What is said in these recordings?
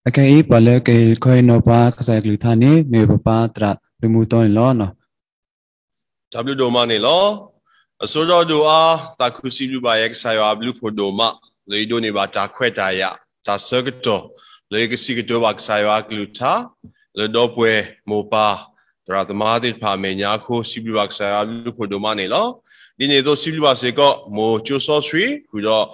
အခဲအံၤ ပှၤလၢကဟ့ၣ်ခီဟ့ၣ်နီၤပှၤကစၢ်ယွၤကလုၢ်ကထါန့ၣ် မ့ၢ်ပၢ်ပၢ်သရၣ်သုးမုၢ်သီန့ၣ်လီၤ. တၢ်ဘျုးဒိၣ်မးန့ၣ်လီၤ. အဆိကတၢၢ်ဒိၣ်အါ သးခုစံးဘျုးဘၣ်ယွၤကစၢ်ယွၤအဘျုးဖှိၣ်ဒိၣ်မး လၢယဒိးန့ၢ်ဘၣ်တၢ်ခွဲးတၢ်ယာ် တၢ်ဆၢကတီၢ် လၢယကစံးကတိၤဘၣ်ကစၢ်ယွၤအကလုၢ်ကထါ လၢဒီပုၢ်ဝဲၢ်မိၢ်ပၢ် သရၣ်သမါသ့ၣ်တဖၣ်အမဲာ်ညါအဃိ စံးဘျုးဘၣ်ကစၢ်ယွၤအဘျုးဖှိၣ်ဒိၣ်မးန့ၣ်လီၤ. ဒ်န့ၣ်အသိးစံးဘျုးဘၣ်စ့ၢ်ကီး မိၢ်ကၠိစီဆှံ ဃုာ်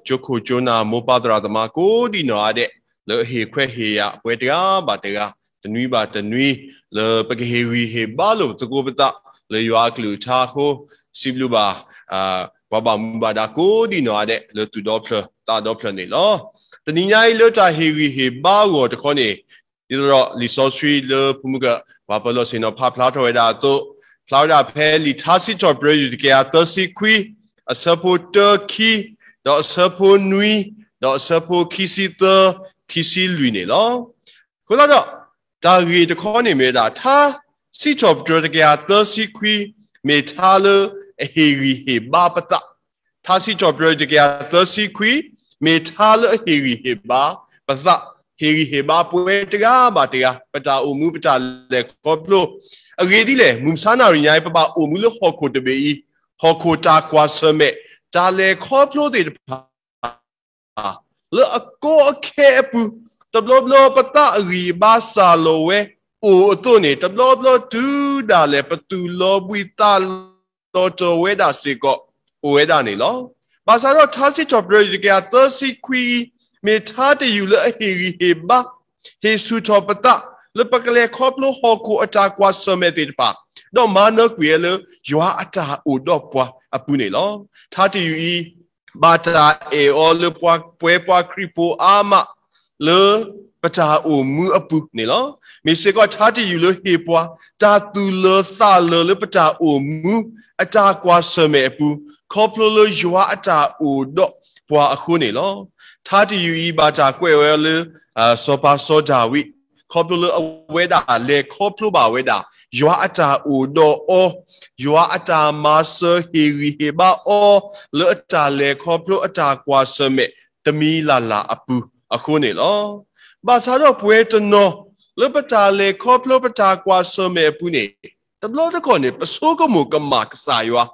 ဒီး ကၠိခိၣ်ကၠိနၢ်မိၢ်ပၢ်သရၣ်သမါကိးဒံးနီၢ်ဂၤဒဲး လၢအဟ့ၣ်ခွဲးဟ့ၣ်ယာ်ပှၤတဂၤဘၣ်တဂၤ တနွံဘၣ်တနွံ လၢပကဟ့ၣ်ဂံၢ်ဟ့ၣ်ဘါလိာ်ပသကိးပသး လၢယွၤအကလုၢ်ကထါအဃိ စံးဘျုးဘၣ် ပှၤဘၣ်မူဘၣ်ဒါကိးဒံးနီၢ်ဂၤဒဲး လၢသူၣ်ဒီဖျၢၣ်သးဒီဖျၢၣ်န့ၣ်လီၤ. တနံၤညါအံၤလၢတၢ်ဟ့ၣ်ဂံၢ်ဟ့ၣ်ဘါအဂီၢ်တခီန့ၣ် ဒ်သိးဒီးလံာ်စီဆှံလၢဖိမုၣ်က ပှၤပၢၤလီၢ်ဆ့ၣ်နီၤဖးဖျါထီၣ်ဝဲဒၣ်အသိး ဖျါဝဲဒၣ်ဖဲလံာ်ထါစံးထီၣ်ပတြၢၤယွၤတကယၤသၢဆံခွံ အဆၢဖိတၢ ခံ ဒီးအဆၢဖိနွံ ဒီးအဆၢဖိခံဆံသၢ ခံဆံလွံၢ်န့ၣ်လီၤ. အဃိသတးဒီး တၢ်ဂ့ၢ်တခီန့ၣ်မ့ၢ်ဝဲဒၣ် ထါစံးထီၣ်ပတြၢၤတကယၤသၢဆံခွံ မ့ၢ်ထါလၢအဟ့ၣ်ဂံၢ်ဟ့ၣ်ဘါပသး ထါစံးထီၣ်ပတြၢၤတကယၤသၢဆံခွံ မ့ၢ်ထါလၢအဟ့ၣ်ဂံၢ်ဟ့ၣ်ဘါပသး ဟ့ၣ်ဂံၢ်ဟ့ၣ်ဘါပှၤတဂၤဘၣ်တဂၤ ပတၢ်အိၣ်မူပတၢ်လဲၤခီဖျိ အဂ့ၢ်ဒ်လဲၣ် မုၢ်မဆါနၣ်ရံၣ်ညါအံၤ ပဘၣ်အိၣ်မူလၢဟီၣ်ခိၣ်တဘ့ၣ်အံၤ ဟီၣ်ခိၣ်တၢ်ကွၢ်ဆၢၣ်မဲာ် တၢ်လဲၤခီဖျိသ့ၣ်တဖၣ် လၢအကီအခဲအပူၤ တဘျီဘျီပသးအဂံၢ်အဘါစၢ်လီၤဝဲ အိၣ်အသိးန့ၣ် တဘျီဘျီတုၤဒၣ်လဲာ် ပသူၣ်လီၤဘှံးသးလီၤတီၤဝဲဒၣ်စ့ၢ်ကီး အိၣ်ဝဲဒၣ်န့ၣ်လီၤ. ဘၣ်ဆၣ်ဒီးထါစံးထီၣ်ပတြၢၤတကယၤသၢဆံခွံအံၤ မ့ၢ်ထါတယုၢ်လၢအဟ့ၣ်ဂံၢ်ဟ့ၣ်ဘါ ဟ့ၣ်ဆူၣ်ထီၣ်ပသး လၢပကလဲၤခီဖျိဟီၣ်ခိၣ်အတၢ်ကွၢ်ဆၢၣ်မဲာ်သ့ၣ်တဖၣ် ဒီးမၤနၢၤကွံာ်ဝဲလၢယွၤအတၢ်အိၣ်ဒီးပှၤအပူၤန့ၣ်လီၤ. ထါတယုၢ်အံၤ ဘၣ်တၢ်အဲၣ်အီၤလၢပှၤပှဲၤပှၤခရံာ်ဖိအါမး လၢပတၢ်အိၣ်မူအပူၤန့ၣ်လီၤ. မ့ၢ်စ့ၢ်ကီးထါတယုၢ်လၢဟ့ၣ်ပှၤ တၢ်သူၣ်လၢာ်သးလၢာ်လၢပတၢ်အိၣ်မူ အတၢ်ကွၢ်ဆၢၣ်မဲာ်အပူၤ ခီဖျိလၢယွၤအတၢ်အိၣ်ဒီးပှၤအဃိန့ၣ်လီၤ. ထါတယုၢ်အံၤဘၣ်တၢ်ကွဲးဝဲလၢ စီၤပၤစီၤဒၤဝံး ခီဖျိလၢအဝဲဒၣ်လဲၤခီဖျိဘၣ်ဝဲဒၣ် ယွၤအတၢ်အိၣ်ဒီးအီၤ, ယွၤအတၢ်မၤစၢၤဟ့ၣ်ဂံၢ်ဟ့ၣ်ဘါအီၤ လၢအတၢ်လဲၤခီဖျိအတၢ်ကွၢ်ဆၢၣ်မဲာ် တမံၤလၢ်လၢ်အပူၤအဃိန့ၣ်လီၤ. ဘၣ်ဆၣ်ဒီးပှၤတနီၤ လၢပတၢ်လဲၤခီဖျိပတၢ်ကွၢ်ဆၢၣ်မဲာ်အပူၤန့ၣ် တဘျီတခီၣ်န့ၣ် ပဆိကမိၣ်ကမၣ်ကစၢ်ယွၤ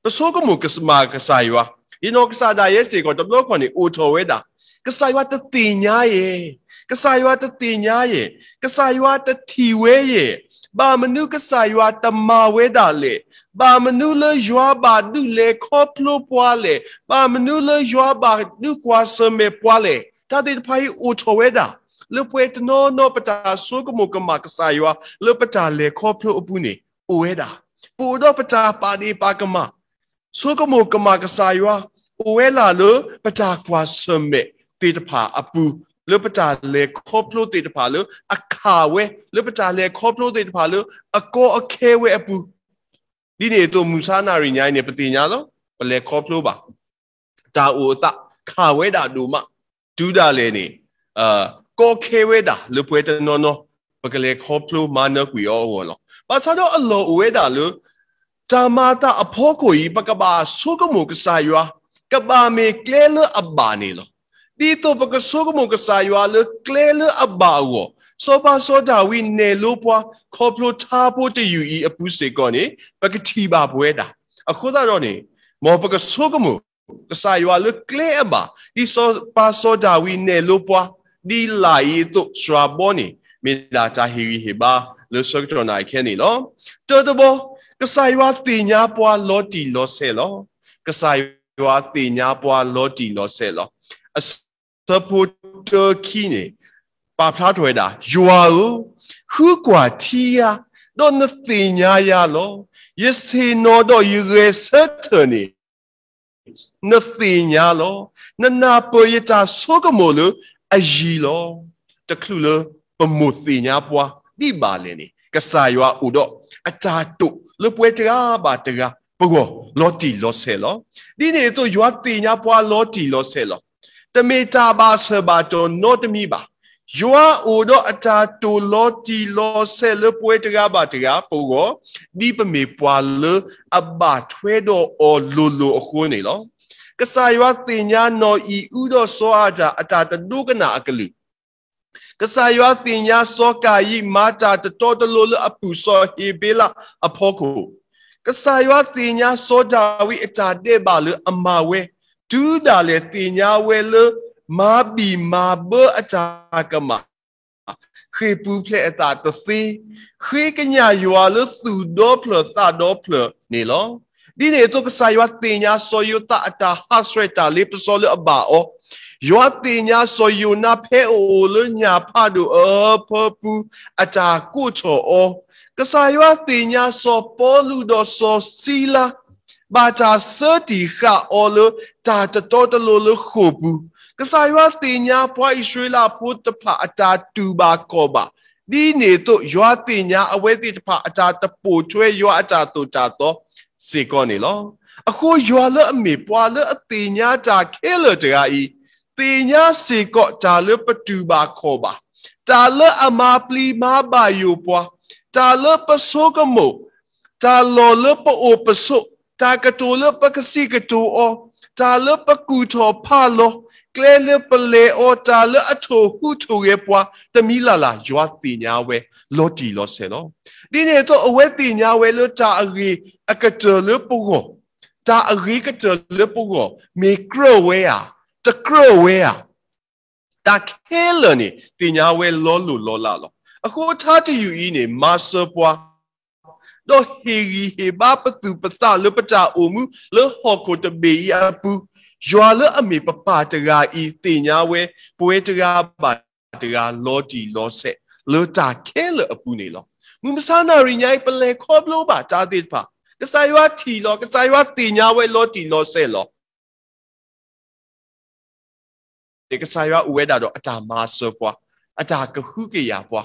ပဆိကမိၣ်ကမၣ်ကစၢ်ယွၤ, ယနီၢ်ကစၢ်ဒၣ်ယဲစ့ၢ်ကီး တဘျီတခီၣ်န့ၣ် အိၣ်ထီၣ်ဝဲဒၣ် ကစၢ်ယွၤတသ့ၣ်ညါယဲၢ်, ကစၢ်ယွၤတသ့ၣ်ညါယဲၢ်, ကစၢ်ယွၤတထံၣ်ဝဲယဲၢ်, ဘၣ်မနုၤကစၢ်ယွၤတမၤဝဲဒၣ်လဲၣ်, ဘၣ်မနုၤလၢယွၤဘၣ်ဒုးလဲၤခီဖျိပှၤလဲၣ်, ဘၣ်မနုၤလၢယွၤဘၣ်ဒုးကွၢ်ဆၢၣ်မဲာ်ပှၤလဲၣ်, တၢ်သ့ၣ်တဖၣ်အံၤအိၣ်ထီၣ်ဝဲဒၣ် လၢပှၤတနီၤနီၤပတၢ်ဆိကမိၣ်ကမၣ်ကစၢ်ယွၤ လၢပတၢ်လဲၤခီဖျိအပူၤန့ၣ် အိၣ်ဝဲဒၣ်, ပအိၣ်ဒီးပတၢ်ပာ်ဒ့ၣ်ပာ်ကမၣ် ဆိကမိၣ်ကမၣ်ကစၢ်ယွၤ အိၣ်ဝဲဒၣ်လၢပတၢ်ကွၢ်ဆၢၣ်မဲာ်သ့ၣ်တဖၣ်အပူၤ, လၢပတၢ်လဲၤခီဖျိသ့ၣ်တဖၣ်လၢအခးဝဲ, လၢပတၢ်လဲၤခီဖျိသ့ၣ်တဖၣ်လၢအကီအခဲဝဲအပူၤ, ဒ်န့ၣ်အသိးမုၢ်ဆါနၣ်ရံၣ်ညါအံၤန့ၣ် ပသ့ၣ်ညါလီၤ, ပလဲၤခီဖျိဘၣ် တၢ်အိၣ်အသးခးဝဲဒၣ်ဒိၣ်မး, တုၤဒၣ်လဲာ်န့ၣ် ကီခဲဝဲဒၣ်လၢပှၤတနီၤနီၤ ပကလဲၤခီဖျိမၤနၢၤကွံာ်အီၤအဂီၢ်လီၤ. ဘၣ်ဆၣ်ဒီးအလီၢ်အိၣ်ဝဲဒၣ်လၢ တၢ်မၤအသးအဖီခိၣ်အံၤ ပကဘၣ်ဆိကမိၣ်ကစၢ်ယွၤ ကဘၣ်မ့ၢ်ကျဲလၢအဘၣ်န့ၣ်လီၤ. ဒ်သိးပကဆိကမိၣ်ကစၢ်ယွၤလၢကျဲလၢအဘၣ်အဂီၢ်, စီၤပၤစီၤဒၤဝံးနဲၣ်လိပှၤ ခီဖျိထါဖိတယုၢ်အံၤအပူၤစ့ၢ်ကီးန့ၣ် ပကထံၣ်ဘၣ်ပဝဲဒၣ်. အဃိသတးဒီးန့ၣ် မ်ပကဆိကမိၣ် ကစၢ်ယွၤလၢကျဲအဘၣ်, ဒ်စီၤပၤစီၤဒၤဝံးနဲၣ်လိပှၤ ဒ်လၢအံၤအသိး စှၤဘီန့ၣ် မ့ၢ်ဒၣ်တၢ်ဟ့ၣ်ဂံၢ်ဟ့ၣ်ဘါလၢဆၢကတီၢ်နၢ်အခဲန့ၣ်လီၤ. တၢတဘီ, ကစၢ်ယွၤသ့ၣ်ညါပှၤလီၤတံၢ်လီၤဆဲးလီၤ. ကစၢ်ယွၤသ့ၣ်ညါပှၤလီၤတံၢ်လီၤဆဲးလီၤ. အဆၢဖိတၢခံန့ၣ် ပာ်ဖျါထီၣ်ဝဲဒၣ်, ယွၤဧၢ, ဃုကွၢ်ထံယၤ, ဒီးနသ့ၣ်ညါယၤလီၤ. ယဆ့ၣ်နီၤဒီးယဂဲၤဆၢထၢၣ်န့ၣ် နသ့ၣ်ညါလီၤ. နနၢ်ပၢၢ်ယတၢ်ဆိကမိၣ်လၢအယံၤလီၤ. တချုးလၢပမိၢ်သ့ၣ်ညါပှၤဒ်ဘၣ်လဲၣ်န့ၣ် ကစၢ်ယွၤအိၣ်ဒီးအတၢ်တိာ်လၢပဝဲတဂၤဘၣ်တဂၤပဂီၢ် လီၤတံၢ်လီၤဆဲးလီၤ. ဒ်န့ၣ်အသိး ယွၤသ့ၣ်ညါပှၤလီၤတံၢ်လီၤဆဲးလီၤ. တမ့ၢ်တၢ်ဘၣ်ဆၢဘၣ်တီၤနီတမံၤဘၣ်. ယွၤအိၣ်ဒီးအတၢ်တိာ်လီၤတံၢ်လီၤဆဲးလၢပဝဲတဂၤဘၣ်တဂၤပဂီၢ် ဒ်ပမ့ၢ်ပှၤလၢအဘၣ်ထွဲဒီးအီၤလိၤလိၤအဃိန့ၣ်လီၤ. ကစၢ်ယွၤသ့ၣ်ညါနီၢ်အံၤအူဒီးစီၤအၤဒၣ်အတၢ်တဒိကနၣ်အကလုၢ် ကစၢ်ယွၤသ့ၣ်ညါစီၤကၤယံၣ်မၤတၢ်တတီတလိၤလၢအပုၢ်စီၤဟ့းဘ့လးအဖီခိၣ်, ကစၢ်ယွၤသ့ၣ်ညါစီၤဒၤဝံးအတၢ်ဒဲးဘးလၢအမၤဝဲ, တုၤဒၣ်လဲာ်သ့ၣ်ညါဝဲလၢ မၤဘံၣ်မၤဘၢအတၢ်ကမၣ် ဃ့ၢ်ပူၤဖျဲးအသးတသ့, ဃ့ကညးယွၤလၢသူၣ်ဒီဖျၢၣ်သးဒီဖျၢၣ်န့ၣ်လီၤ. ဒ်န့ၣ်အသိး ကစၢ်ယွၤသ့ၣ်ညါစီၤယိၤသးအတၢ်ဟးဆှဲးတၢ်လ့ပစီလၢအဘၣ်အီၤ, ယွၤသ့ၣ်ညါစီၤယိၤနါဖဲအအိၣ်လၢညၣ်ဖးဒိၣ်အအၢအဖၢပူၤ အတၢ်ကိးထီၣ်အီၤ, ကစၢ်ယွၤသ့ၣ်ညါစီၤပီလူးဒီးစီၤစံလါ ဘၣ်တၢ်ဆၢတံၢ်ဃာ်အီၤလၢ တၢ်တတီတလိၤလၢဃိာ်ပူၤ, ကစၢ်ယွၤသ့ၣ်ညါပှၤအံၣ်စရ့လးဖိတဖၣ်အတၢ်တူၢ်ဘၣ်ခီၣ်ဘၣ်, ဒ်န့ၣ်အသိးယွၤသ့ၣ်ညါအဝဲသ့ၣ်တဖၣ်အတၢ်တပိာ်ထွဲယွၤအတၢ်သိၣ်တၢ်သီစ့ၢ်ကီးန့ၣ်လီၤ. အဃိယွၤလၢအမ့ၢ်ပှၤလၢအသ့ၣ်ညါတၢ်ခဲလၢာ်တဂၤအံၤ, သ့ၣ်ညါစ့ၢ်ကီးတၢ်လၢပတူၢ်ဘၣ်ခီၣ်ဘၣ်, တၢ်လၢအမၤပျံၤမၤဘၣ်ယိၣ်ပှၤ, တၢ်လၢပဆိကမိၣ်, တၢ်လီၢ်လၢပအိၣ်ပဆိး, တၢ်ကတိၤလၢပကစံးကတိၤအီၤ, တၢ်လၢပကူၣ်ထီၣ်ဖးလီၤ, ကျဲလၢပလဲၤအီၤ, တၢ်လၢအထိၣ်ဟူးထိၣ်ဂဲၤပှၤ တမံၤလၢ်လၢ် ယွၤသ့ၣ်ညါဝဲလီၤတံၢ်လီၤဆဲးလီၤ. ဒ်န့ၣ်အသိး အဝဲသ့ၣ်ညါဝဲလၢတၢ်အဂ့ၤအကတၢၢ်လၢပဂီၢ်, တၢ်အဂ့ၤကတၢၢ်လၢပဂီၢ် မ့ၢ်ကြၢးဝဲဧါ, တကြၢးဝဲဧါ, တၢ်ခဲလၢာ်န့ၣ် သ့ၣ်ညါဝဲလီၤလိၢ်လီၤလးလီၤ. အဃိထါတယုၢ်အံၤန့ၣ် မၤစၢၤပှၤ ဒီးဟ့ၣ်ဂံၢ်ဟ့ၣ်ဘါပသူၣ်ပသးလၢပတၢ်အိၣ်မူ လၢဟီၣ်ခိၣ်တဘ့ၣ်အံၤအပူၤ, ယွၤလၢအမ့ၢ်ပပၢ်တဂၤအံၤ သ့ၣ်ညါဝဲ ပဝဲတဂၤဘၣ်တဂၤလီၤတံၢ်လီၤဆဲး လၢတၢ်ခဲလၢာ်အပူၤန့ၣ်လီၤ. မုၢ်မဆါနၣ်ရံၣ်ညါအံၤ ပလဲၤခီဖျိဘၣ်တၢ်သ့ၣ်တဖၣ်, ကစၢ်ယွၤထံၣ်လီၤ, ကစၢ်ယွၤသ့ၣ်ညါဝဲလီၤတံၢ်လီၤဆဲးလီၤ. ကစၢ်ယွၤအိၣ်ဝဲဒၣ်ဒီးအတၢ်မၤစၢၤပှၤ, အတၢ်ကဟုကယာ်ပှၤ,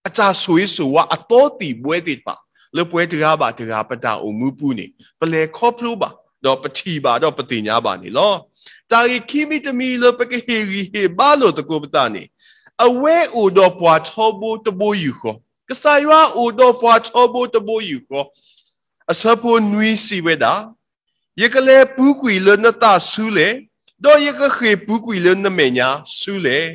အတၢ်ဆိၣ်ဂ့ၤဆိၣ်ဝါအသီသံၣ်ဘှဲသ့ၣ်တဖၣ် လၢပဝဲတဂၤဘၣ်တဂၤပတၢ်အိၣ်မူပူၤန့ၣ် ပလဲၤခီဖျိဘၣ်, ဒီးပထံၣ်ဘၣ်ဒီးပသ့ၣ်ညါဘၣ်န့ၣ်လီၤ. တၢ်ဂ့ၢ်ခံမံၤတမံၤလၢပကဟ့ၣ်ဂံၢ်ဟ့ၣ်ဘါလိာ်သကိးပသးန့ၣ်, အဝဲအိၣ်ဒီးပှၤထီဘိတဘိယူၢ်ဃီ, ကစၢ်ယွၤအိၣ်ဒီးပှၤထီဘိတဘိယူၢ်ဃီ, အဆၢဖိနွံစံးဝဲဒၣ် ယကလဲၤပူၤကွံာ်လၢနသးဆူလဲၣ်, ဒီးယကဃ့ၢ်ပူၤကွံာ်လၢနမဲာ်ညါဆူလဲၣ်.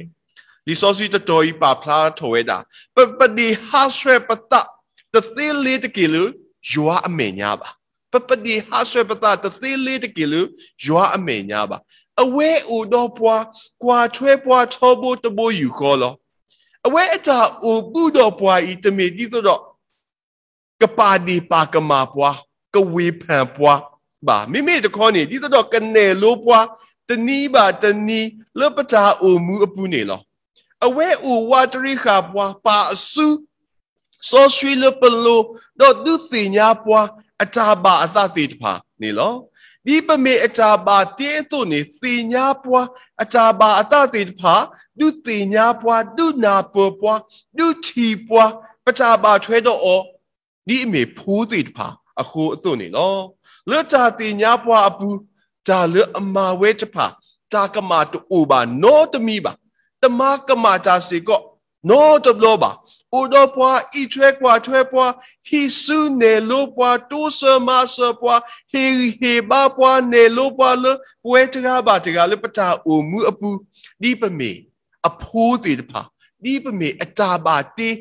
လံာ်စီဆှံတတီၤအံၤပာ်ဖျါထီၣ်ဝဲဒၣ်, ပပဒ့ၣ်ဟးဆှဲးပသးတသ့လ့ၤတက့ၢ်လၢယွၤအမဲာ်ညါဘၣ်. ပပဒ့ၣ်ဟးဆှဲးပသးတသ့လ့ၤတက့ၢ်လၢယွၤအမဲာ်ညါဘၣ်. အဝဲအိၣ်ဒီးပှၤ, ကွၢ်ထွဲပှၤထီဘိတဘိယူၢ်ဃီလီၤ. အဝဲအတၢ်အိၣ်ဘူးဒီးပှၤအံၤ တမ့ၢ်ဒ်သိးဒီး ကပာ်ဒ့ၣ်ပာ်ကမၣ်ပှၤ, ကဝ့ၢ်ဖၢၣ်ပှၤဘၣ်. မ့မ့ၢ်တခီန့ၣ် ဒ်သိးဒီးကနဲၣ်လိပှၤ တနံၤဘၣ်တနံၤလၢပတၢ်အိၣ်မူအပူၤန့ၣ်လီၤ. အဝဲအိၣ်ဝးတရံးဃာ်ပှၤ, ပာ်အစု စီဆှံလၢပလိၤ, ဒီးဒုးသ့ၣ်ညါပှၤအတၢ်ဘၣ်အသးသ့ၣ်တဖၣ်န့ၣ်လီၤ. ဒ်ပမ့ၢ်အတၢ်ဘၣ်တ့အသိးန့ၣ် သ့ၣ်ညါပှၤအတၢ်ဘၣ်အသးသ့ၣ်တဖၣ်, ဒုးသ့ၣ်ညါပှၤ, ဒုးနၢ်ပၢၢ်ပှၤ, ဒုးထံၣ်ပှၤ, ပတၢ်ဘၣ်ထွဲဒီးအီၤ ဒ်အမ့ၢ်ဖိသ့ၣ်တဖၣ်အဃိအသိးန့ၣ်လီၤ. လၢတၢ်သ့ၣ်ညါပှၤအပူၤ, တၢ်လၢအမၤဝဲတဖၣ် တၢ်ကမၣ်တအိၣ်ဘၣ်နီတမံၤဘၣ်. တမၤကမၣ်တၢ်စ့ၢ်ကီးနီတဘျီဘၣ်. အိၣ်ဒီးပှၤ, အံးထွဲကွၢ်ထွဲပှၤ, ဟံးစုနဲၣ်လိပှၤ, တိစၢၤမၤစၢၤပှၤ, ဟ့ၣ်ဂံၢ်ဟ့ၣ်ဘါပှၤ, နဲၣ်လိပှၤလၢပဝဲတဂၤဘၣ်တဂၤလၢပတၢ်အိၣ်မူအပူၤ, ဒ်ပမ့ၢ်အဖိသ့ၣ်တဖၣ်, ဒ်ပမ့ၢ်အတၢ်ဘၣ်တ့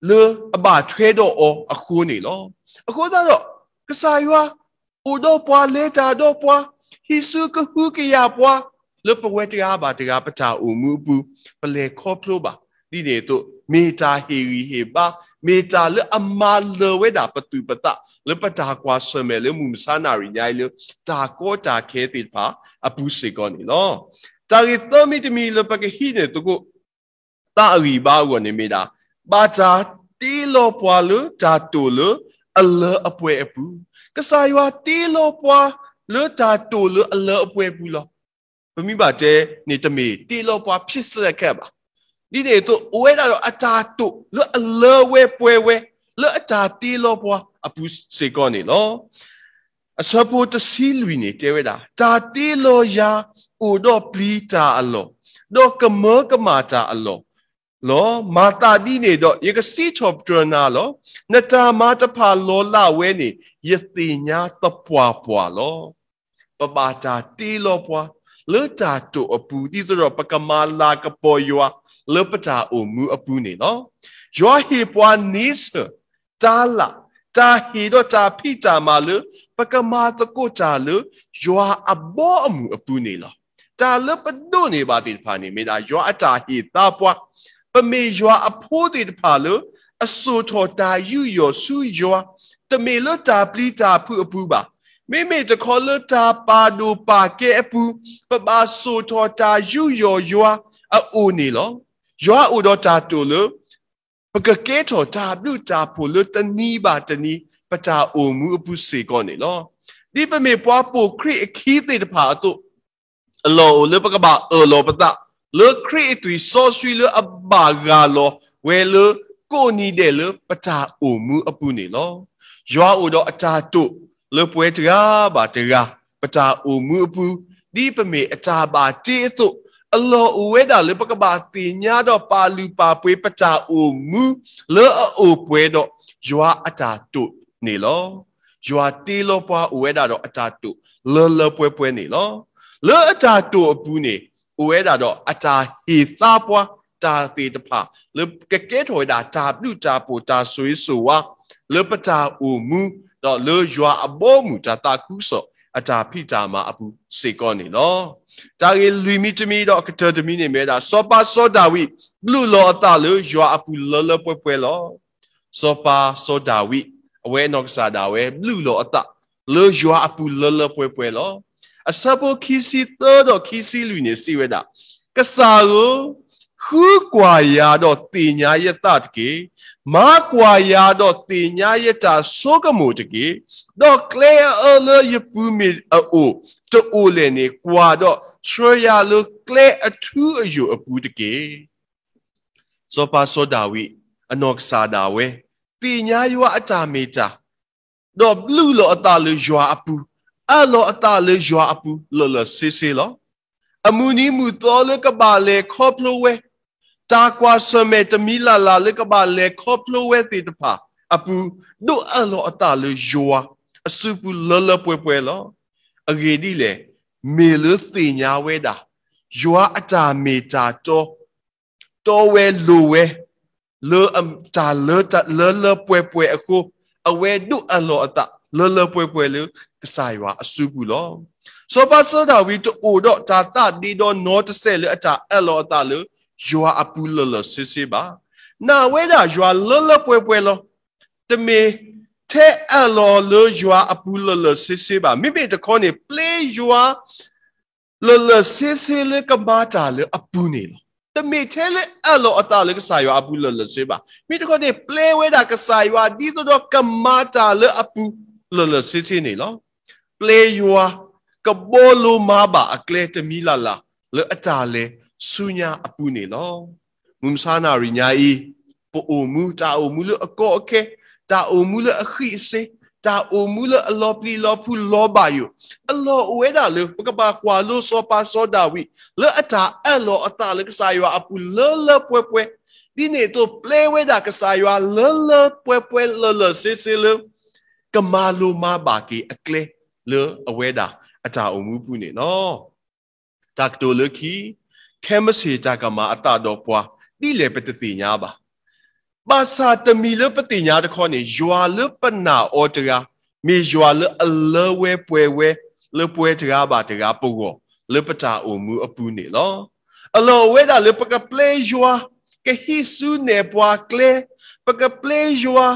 လၢအဘၣ်ထွဲဒီးအီၤအဃိန့ၣ်လီၤ. အဃိသတးဒီး ကစၢ်ယွၤအိၣ်ဒီးပှၤ, လဲၤတၢ်ဒီးပှၤ, ဟံးစုကဟုကယာ်ပှၤ လၢပဝဲတဂၤဘၣ်တဂၤပတၢ်အိၣ်မူအပူၤ, ပလဲၤခီဖျိဘၣ်. ဒ်န့ၣ်အသိး မ့ၢ်တၢ်ဟ့ၣ်ဂံၢ်ဟ့ၣ်ဘါ, မ့ၢ်တၢ်လၢအမၤလၢာ်ဝဲဒၣ်ပသူၣ်ပသး လၢပတၢ်ကွၢ်ဆၢၣ်မဲာ်လၢမုၢ်မဆါနၣ်ရံၣ်ညါအံၤလၢ တၢ်ကီတၢ်ခဲသ့ၣ်တဖၣ်အပူၤစ့ၢ်ကီးန့ၣ်လီၤ. တၢ်ဂ့ၢ်သၢမံၤတမံၤလၢပကဟံးန့ၢ်သကိး သးအဂံၢ်ဘါအဂီၢ်န့ၣ်မ့ၢ်ဒၣ် ဘၣ်တၢ်တ့လီၤပှၤလၢတၢ်တိာ်လၢအလၢအပှဲၤအပူၤ, ကစၢ်ယွၤတ့လီၤပှၤလၢတၢ်တိာ်လၢအလၢအပှဲၤအပူၤလီၤ. ပမ့ၢ်ဘၣ်တဲန့ၣ် တမ့ၢ်တ့လီၤပှၤဖံးစဲးခဲဘၣ်. ဒ်န့ၣ်အသိး အိၣ်ဝဲဒၣ်ဒီးအတၢ်တိာ်လၢအလၢဝဲပှဲၤဝဲ လၢအတၢ်တ့လီၤပှၤအပူၤစ့ၢ်ကီးန့ၣ်လီၤ. အဆၢဖိတဆံလွံၢ်န့ၣ်တဲဝဲဒၣ်, တၢ်တ့လီၤယၤအိၣ်ဒီးပျံၤတၢ်အလီၢ်, ဒီးကမၢကမၣ်တၢ်အလီၢ်လီၤ. မၤသးဒ်န့ၣ်ဒီး ယကစံးထီၣ်ပတြၢၤနၤလီၤ. နတၢ်မၤတဖၣ်လီၤလးဝဲန့ၣ် ယသ့ၣ်ညါသပှၢ်ပှၢ်လီၤ. ပဘၣ်တၢ်တ့လီၤပှၤ လၢတၢ်တိာ်အပူၤ ဒ်သိးဒီးပကမၤလၤကပီၤယွၤ လၢပတၢ်အိၣ်မူအပူၤန့ၣ်လီၤ. ယွၤဟ့ၣ်ပှၤန့ဆၢၣ် တၢ်လၢ်, တၢ်ဟ့ၣ်ဒီးတၢ်ဖံးတၢ်မၤလၢ ပကမၤသကိးတၢ်လၢယွၤအဘီအမုၢ်အပူၤန့ၣ်လီၤ. တၢ်လၢပဒိးန့ၢ်ဘၣ်သ့ၣ်တဖၣ်န့ၣ် မ့ၢ်ဒၣ်ယွၤအတၢ်ဟ့ၣ်သါပှၤ, ပမ့ၢ်ယွၤအဖိသ့ၣ်တဖၣ်လၢ အစိာ်ထီၣ်တၢ်ယူးယီၣ်ဆူယွၤ, တမ့ၢ်လၢတၢ်ပျံၤတၢ်ဖုးအပူၤဘၣ်. မ့မ့ၢ်တခီလၢတၢ်ပာ်ဒိၣ်ပာ်ကဲအပူၤ, ပဘၣ်စိာ်ထီၣ်တၢ်ယူးယီၣ်ယွၤအအိၣ်န့ၣ်လီၤ. ယွၤအိၣ်ဒီးတၢ်တိာ်လၢ ပကကဲထီၣ်တၢ်ဘျုးတၢ်ဖှိၣ်လၢတနံၤဘၣ်တနံၤ ပတၢ်အိၣ်မူအပူၤစ့ၢ်ကီးန့ၣ်လီၤ. ဒ်ပမ့ၢ်ပှၤပိာ်ခရံာ်အခံသ့ၣ်တဖၣ်အသိး, အလီၢ်အိၣ်လၢပကဘၣ်အၢၣ်လီၤပသး လၢခရံာ်အသွံၣ်စီဆှံလၢအဘၣ်ရၤလီၤဝဲလၢကိးနံၤဒဲးလၢပတၢ်အိၣ်မူအပူၤန့ၣ်လီၤ. ယွၤအိၣ်ဒီးအတၢ်တိာ်လၢပှၤတဂၤဘၣ်တဂၤ ပတၢ်အိၣ်မူအပူၤ, ဒ်ပမ့ၢ်အတၢ်ဘၣ်တ့အသိး, အလီၢ်အိၣ်ဝဲဒၣ်လၢပကဘၣ်သ့ၣ်ညါဒီးပာ်လုၢ်ပာ်ပှ့ၤပတၢ်အိၣ်မူ လၢအအိၣ်ပှဲၤဒီးယွၤအတၢ်တိာ်န့ၣ်လီၤ. ယွၤတ့လီၤပှၤအိၣ်ဝဲဒၣ်ဒီးအတၢ်တိာ်လၢလၢပှဲၤပှဲၤန့ၣ်လီၤ. လၢအတၢ်တိာ်အပူၤန့ၣ် အိၣ်ဝဲဒၣ်ဒီးအတၢ်ဟ့ၣ်သါပှၤတၢ်သ့ၣ်တဖၣ် လၢကကဲထီၣ်ဝဲဒၣ်တၢ်ဘျုးတၢ်ဖှိၣ်တၢ်ဆိၣ်ဂ့ၤဆိၣ်ဝါ လၢပတၢ်အိၣ်မူ ဒီးလၢယွၤအဘီအမုၢ်တၢ်သးခုကစီၣ်အတၢ်ဖံးတၢ်မၤအပူၤစ့ၢ်ကီးန့ၣ်လီၤ. တၢ်ဂ့ၢ်လွံၢ်မံၤတမံၤဒီးအကတၢၢ်တမံၤန့ၣ်မ့ၢ်ဝဲဒၣ် စီၤပၤစီၤဒၤဝံး ဘျုးလီၤအသးလၢယွၤအပူၤလၢလၢပှဲၤပှဲၤလီၤ. စီၤပၤစီၤဒၤဝံး အဝဲအနီၢ်ကစၢ်ဒၣ်ဝဲ ဘျုးလီၤအသးလၢယွၤအပူၤလၢလၢပှဲၤပှဲၤလီၤ. အဆၢဖိခံဆံသၢဒီးခံဆံလွံၢ်န့ၣ်စံးဝဲဒၣ်, ကစၢ်ဧၢ, ဃုကွၢ်ယၤဒီးသ့ၣ်ညါယသးတက့ၢ်. မၤကွၢ်ယၤဒီးသ့ၣ်ညါယတၢ်ဆိကမိၣ်တက့ၢ်. ဒီးကျဲအအၢလၢယပူၤမ့ၢ်အအိၣ်တအိၣ်လဲၣ်န့ၣ် ကွၢ်ဒီးဆှၢယၤလၢကျဲအထူအယိာ်အပူၤတက့ၢ်. စီၤပၤစီၤဒၤဝံး အနီၢ်ကစၢ်ဒၣ်ဝဲ သ့ၣ်ညါယွၤအတၢ်မ့ၢ်တၢ် ဒီးဘျုးလီၤအသးလၢယွၤအပူၤ, အၢၣ်လီၤအသးလၢယွၤအပူၤလၢာ်လၢာ်ဆ့ဆ့လီၤ. အမုၢ်နံၤမုၢ်သီလၢကဘၣ်လဲၤခီဖျိဝဲ, တၢ်ကွၢ်ဆၢၣ်မဲာ်တမံၤလၢ်လၢ်လၢကဘၣ်လဲၤခီဖျိဝဲသ့ၣ်တဖၣ်အပူၤ, ဒိးအၢၣ်လီၤအသးလၢယွၤအစုပူၤလၢလၢပှဲၤပှဲၤလီၤ. အဂ့ၢ်ဒ်လဲၣ်, မ့ၢ်လၢသ့ၣ်ညါဝဲဒၣ် ယွၤအတၢ်မ့ၢ်တၢ်တီ တီဝဲလိၤဝဲ လၢတၢ်လၢလၢပှဲၤပှဲၤအဃိ, အဝဲဒိးအၢၣ်လီၤအသးလၢလၢပှဲၤပှဲၤလၢကစၢ်ယွၤအစုပူၤလီၤ. စီၤပၤစီၤဒၤဝံးတအိၣ်ဒီးတၢ်သးဒ့ဒီနီတစဲးလၢအတၢ်အၢၣ်လီၤအသးလၢယွၤအပူၤလၢာ်လၢာ်ဆ့ဆ့ဘၣ်. နာ်ဝဲဒၣ်ယွၤလၢလၢပှဲၤပှဲၤလီၤ. တမ့ၢ်ထဲအၢၣ်လီၤလၢယွၤအပူၤလၢာ်လၢာ်ဆ့ဆ့ဘၣ်. မ့မ့ၢ်တခီန့ၣ် ပျဲယွၤ လၢာ်လၢာ်ဆ့ဆ့လၢကမၤတၢ်လၢအပူၤန့ၣ်လီၤ. တမ့ၢ်ထဲလၢအၢၣ်လီၤအသးလၢကစၢ်ယွၤအပူၤလၢာ်လၢာ်ဆ့ဆ့ဘၣ်. မ့ၢ်တခီန့ၣ် ပျဲဝဲဒၣ်ကစၢ်ယွၤဒ်သိးဒီးကမၤတၢ်လၢအပူၤလၢာ်လၢာ်ဆ့ဆ့န့ၣ်လီၤ. ပျဲယွၤ ကဘီလိမၤဘၣ်အကျဲတမံၤလၢ်လၢ် လၢအတၢ်လဲၤဆူညါအပူၤန့ၣ်လီၤ. မုၢ်မဆါနၣ်ရံၣ်ညါအံၤ ပအိၣ်မူ တၢ်အိၣ်မူလၢအကီအခဲ, တၢ်အိၣ်မူလၢအဃံးအစ့, တၢ်အိၣ်မူလၢအလီၤပျံၤလီၤဖုးလီၤဘၣ်ယိၣ်, အလီၢ်အိၣ်ဝဲဒၣ်လၢ ပကဘၣ်ကွၢ်လိစီၤပၤစီၤဒၤဝံး လၢအတၢ်အၢၣ်လီၤအသးလၢကစၢ်ယွၤအပူၤလၢလၢပှဲၤပှဲၤ, ဒ်န့ၣ်အသိးပျဲဝဲဒၣ်ကစၢ်ယွၤလၢလၢပှဲၤပှဲၤလၢာ်လၢာ်ဆ့ဆ့လၢ ကမၤလိမၤဘၣ်က့ၤအကျဲ လၢအဝဲဒၣ်အတၢ်အိၣ်မူပူၤန့ၣ်လီၤ. တၢ်ကတိၤလၢခံ, ခဲမုၢ်ဆ့ၣ်တၢ်ကမၤအသးဒီးပှၤ ဒ်လဲၣ်ပတသ့ၣ်ညါဘၣ်. ဘၣ်ဆၣ်တမံၤလၢပသ့ၣ်ညါတခီန့ၣ် ယွၤလၢပနာ်အီၤတဂၤ မ့ၢ်ယွၤလၢအလၢဝဲပှဲၤဝဲ လၢပှဲၤတဂၤဘၣ်တဂၤပဂီၢ် လၢပတၢ်အိၣ်မူအပူၤန့ၣ်လီၤ. အလီၢ်အိၣ်ဝဲဒၣ်လၢပကပျဲယွၤ ကဟံးစုနဲၣ်ပှၤကျဲ, ပကပျဲယွၤ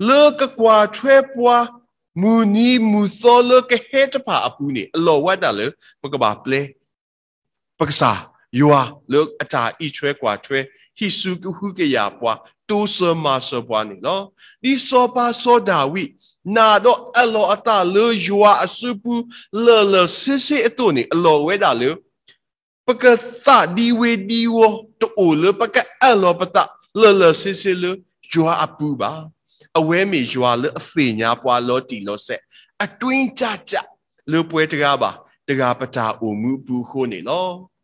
လၢကကွၢ်ထွဲပှၤ မုၢ်နံၤမုၢ်သီလၢကဟဲတဖၣ်အပူၤန့ၣ် အလီၢ်ဝဲဒၣ်လၢ ပကဘၣ်ပျဲ ပကစၢ်ယွၤလၢအတၢ်အံးထွဲကွၢ်ထွဲ ဟံးစုကဟုကယာ်ပှၤ တိစၢၤမၤစၢၤပှၤန့ၣ်လီၤ. ဒ်စီၤပၤစီၤဒၤဝံး နာ်ဒီးအၢၣ်လီၤအသးလၢယွၤအစုပူၤ လၢာ်လၢာ်ဆ့ဆ့အသိးန့ၣ် အလီၢ်ဝဲဒၣ်လၢ ပကသးဒံဝ့ၤဒံဝီၤ တအိၣ်လၢပကအၢၣ်လီၤပသး လၢာ်လၢာ်ဆ့ဆ့လၢယွၤအပူၤဘၣ်. အဝဲမ့ၢ်ယွၤလၢအသ့ၣ်ညါပှၤလီၤတံၢ်လီၤဆဲး အတွင်းကျကျ လၢပှဲၤတဂၤဘၣ်တဂၤပတၢ်အိၣ်မူအပူၤအဃိန့ၣ်လီၤ.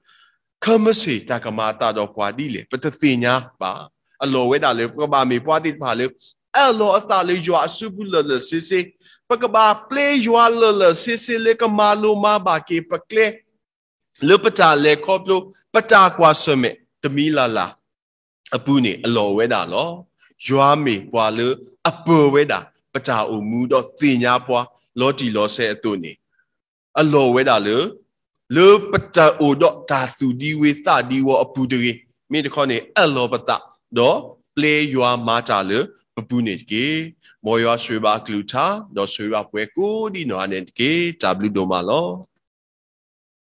ခဲမုၢ်ဆ့ၣ်တၢ်ကမၤအသးဒီးပှၤဒ်လဲၣ် ပတသ့ၣ်ညါဘၣ်. အလီၢ်ဝဲဒၣ်လၢပကဘၣ်မ့ၢ်ပှၤသ့ၣ်တဖၣ်လၢ အၢၣ်လီၤအသးလၢယွၤအစုပူၤလၢာ်လၢာ်ဆ့ဆ့, ပကဘၣ်ပျဲယွၤလၢာ်လၢာ်ဆ့ဆ့လၢကမၤလိမၤဘၣ်က့ၤပကျဲ လၢပတၢ်လဲၤခီဖျိ ပတၢ်ကွၢ်ဆၢၣ်မဲာ် တမံၤလၢ်လၢ်အပူၤန့ၣ် အလီၢ်အိၣ်ဝဲဒၣ်လီၤ. ယွၤမ့ၢ်ပှၤလၢအပၢၤဝဲဒၣ် ပတၢ်အိၣ်မူဒီးသ့ၣ်ညါပှၤလီၤတံၢ်လီၤဆဲးအသိးန့ၣ် အလီၢ်အိၣ်ဝဲဒၣ်လၢ လၢပတၢ်အိၣ်ဒီးတၢ်သူၣ်ဒံဝ့ၤသးဒံဝီၤအပူၤတဂ့ၤ, မ့ၢ်တခီန့ၣ် အၢၣ်လီၤပသး ဒီးပျဲယွၤမၤတၢ်လၢပပူၤန့ၣ်တက့ၢ်. မ်ယွၤဆိၣ်ဂ့ၤဘၣ်အကလုၢ်ကထါ ဒီးဆိၣ်ဂ့ၤဘၣ်ပှၤကိးဒံနီၢ်ဂၤဒဲးန့ၣ်တက့ၢ်. တၢ်ဘျုးဒိၣ်မးလီၤ.